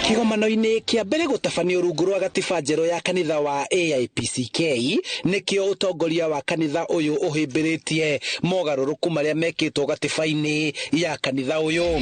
Kĩgomano-inĩ kĩa mbere gũtabanio rungu rwa gatiba njerũ ya kanitha wa AIPCK, nĩkĩo ũtongoria wa kanitha ũyũ ũhĩmbĩrĩtie mogarũrũku marĩa mekĩtwo gatiba-inĩ ya kanitha ũyũ.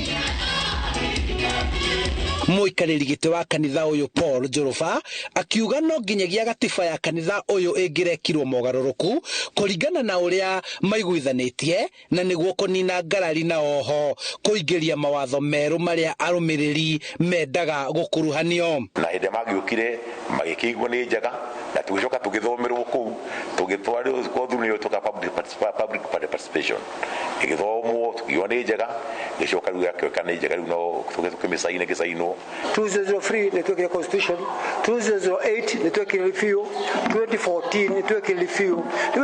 Mũikarĩri gĩtĩ wa kanitha ũyũ Paul Njoroba akiuga no nginyagia gatiba ya kanitha ũyũ ĩngĩrekirwo mogarũrũku kũringana na ũrĩa maiguithanĩtie, na nĩguo kũnina ngarari na oho kũingĩria mawatho merũ marĩa arũmĩrĩri mendaga gũkuruhanio. Na hĩndĩ magĩũkire magĩkĩigua nĩ njega, na tũgĩcoka tũgĩthomerwo kũu, tũgĩtwarĩrwo kothi nĩyo tũka public participation, ĩgĩthomwo, tũkiuga nĩ njega, gĩcoka rĩu gĩakĩoka nĩ njega, rĩu no tũkĩmĩcaina, ĩgĩcainwo. 2003 nĩ twekire constitution, 2008 nĩ twekire review, 2014 nĩ twekire review, rĩu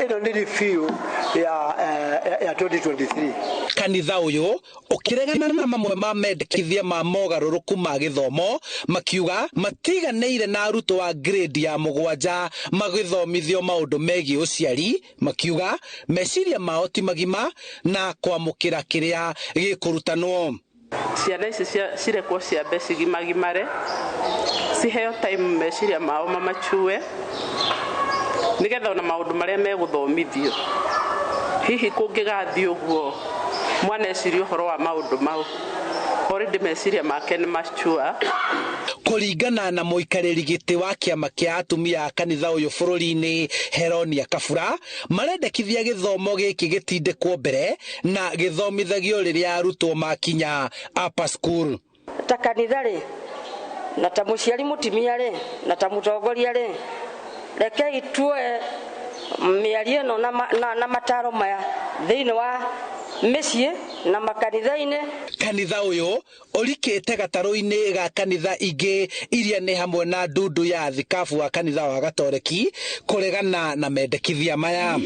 ĩno nĩ review ya 2023. Kanitha ũyũ ũkĩregana na mamwe ma mendekithia ma mogarũrũku ma gĩthomo, makiuga matiganĩire na arutwo a grade ya 7 magĩthomithio maũndũ megiĩ ũciari, makiuga meciria mao ti magima na kwamũkĩra kĩrĩa gĩkũrutanwo. Ciana ici cirekwo ciambe cigimagimare, ciheo time meciria mao mamachue, nigetha ona maũndũ marĩa megũthomithio hihi kũngĩgathiĩ ũguo mwana eciria ũhoro wa maũndũ mau, already meciria make nĩ mature. Kũringana na mũikarĩri gĩtĩ wa kĩama kĩa atumia a kanitha ũyũ bũrũri-inĩ Heronia Kabura, marendekithia gĩthomo gĩkĩ gĩtindĩkwo mbere na gĩthomithagio rĩrĩa arutwo makinya upper school. Ta kanitha rĩ, na ta mũciari mũtumia rĩ, na ta mũtongoria rĩ, rekei tuoe mĩario ĩno na mataro maya thĩinĩ wa mĩciĩ na makanitha-inĩ. Kanitha ũyũ ũrikĩte gatarũ-inĩ ga kanitha ingĩ iria nĩ hamwe na ndundu ya thikabu wa kanitha wa Gatoreki kũregana na mendekithia maya.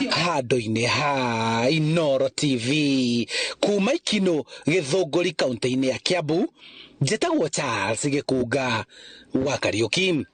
Handũ-inĩ ha Inooro TV kuma Ikino Gĩthũngũri kaunti-inĩ ya Kiambu, njĩtagwo Charles Gĩkunga wa Kariũki.